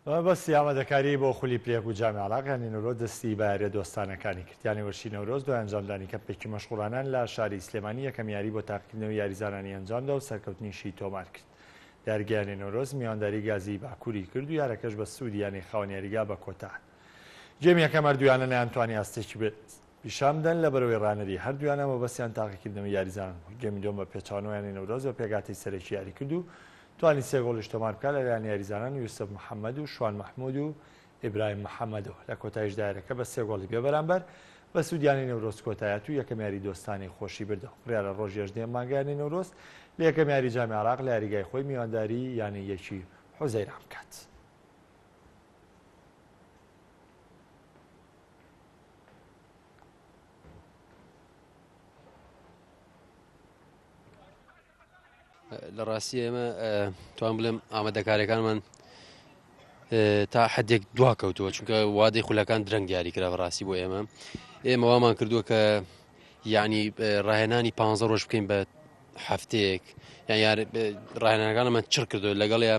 بەمەبەستی ئامادەکاری بۆ خولی پلە یەک و جامی عێراق، یانەی نەورۆز دەستی بە یارییە دۆستانەکانی کرد. یانەی وەرشی نەورۆز دوای ئەنجامدانی کەمپێکی مەشغوڵانان لە شاری سلێمانی یەکەم یاری بۆ تاقیکردنەوەی یاریزانانی ئەنجامدا و سەرکەوتنیشی تۆمارکرد. لە یاریگای یانەی نەورۆز میوانداری گازی باکووری کرد و یارەکەش بە سوودی یانەی خاوەن یاریگا بە کۆتا هات. گێمی یەکەم هەردوویانە نەیانتوانی ئاستێکی بەرز پیشان بدەن، لەبەرئەوەی ڕانەری هەردوویانە مەبەستیان تاقیکردنەوەی یاریزانان بوو. گێمی دووەم بە پێچەوانەوە یانەی نەورۆز بە پێکهاتەی سەرەکی یاری کرد و توانی سێ گۆڵیش تۆمار بکات لەلایەن یاریزانان یوسف محەمەد و شوان مەحمود و ئیبراهیم محەمەدەوە. لە کۆتاییشدا یاریەکە بە سێ گۆڵی بێبەرامبەر بە سوودی یانەی نەورۆز کۆتایهات و یەکەم یاری دۆستانەی خۆشی بردەوە. بڕیارە ڕۆژی هەژدەیەم مانگ یانەی نەورۆز لە یەکەم یاری جامی عێراق لە یاریگای خۆی میوانداری یانەی یەکی حوزەیران بکات. لە ڕاستی ئێمە توان بڵێم ئامادەکاریەکانمان تا حدێک دوا کەوتووە چونکە وادەی خولەکان درەنگ دیاری کرا بەڕاستی بۆ ئێمە ئێمە وامان کردووە کە یعنی ڕاهێنانی پ ڕۆژ بکەین بە هەفتەیەک یان یار ڕاهێنانەکانمان چڕ کردو لەگەڵ یا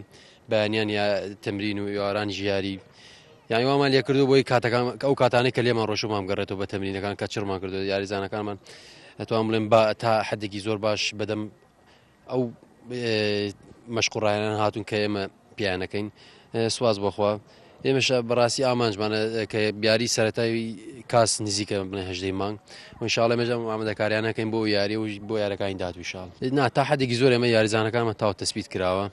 بەیانیان یا تەمرین و یاران ژیاری یانی وامان لێ کردو بۆی کاتەکان ئەو کاتانەی کە لێمان ڕۆشمان بگەڕێتەوە بە تەمرینەکان کە چڕمان کردو یاریزانەکانمان ئەتوان بڵێم با تا حدێکی زۆر باش بەدەم ئەو مەشق و ڕایەنان هاتوون کە ئێمە پیانەکەین سواز بۆخوا ئێمەش بەڕاستی ئامانجمانە کە بیاری سەتای کاس نزیکە بڵێ هەژدەی مانگ وشاڵێ مەژە ئامادەکاریانەکەین بۆ یاری و بۆ یارەکانی داهاتوو شاڵ نا تا حدێکی زۆر ئێمە یاریزانەکانمە تاو تەسبیت کراوە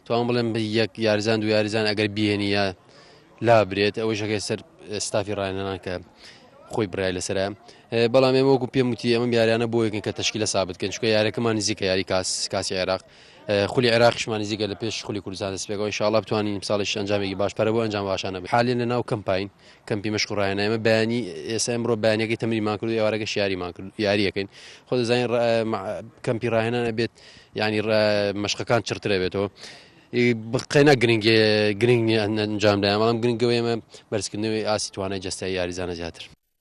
توان بڵێم یەک یاریزان دو یاریزان ئەگەر بێنی یا لابرێت ئەوەش ئەگەر سەر ستافی ڕاهێنەران کە خۆی بڕای لەسرە بەڵام ئێمە وەکو پێم وتی ئەمە یاریانە بۆ یەکن کە تەشکیلە سابت کەن چونکە یارەکەمان نزیکە یاری کاس کاسی عێراق خولی عێراقیشمان نزیکە لە پێش خولی کوردستان دەست پێکەوە ان شاء الله بتوانین ساڵیش ئەنجامێکی باش پەرە بۆ ئەنجام باشانە بێت حالێن لە ناو کەمپاین کەمپی مەشق و ڕاهێنان ئێمە بەیانی ئێستا ئەمڕۆ بەیانەکەی تەمرینمان کرد و ئێوارەکەش یاریمان کرد یاریەکەین خۆ دەزانین کەمپی ڕاهێنان ئەبێت یعنی مەشقەکان چڕترە بێتەوە قەینا گرنگ گرنگ نیە ئەنجامدایان بەڵام گرنگەوە ئێمە بەرزکردنەوەی ئاستی توانای جەستەیی یاریزانە زیاتر.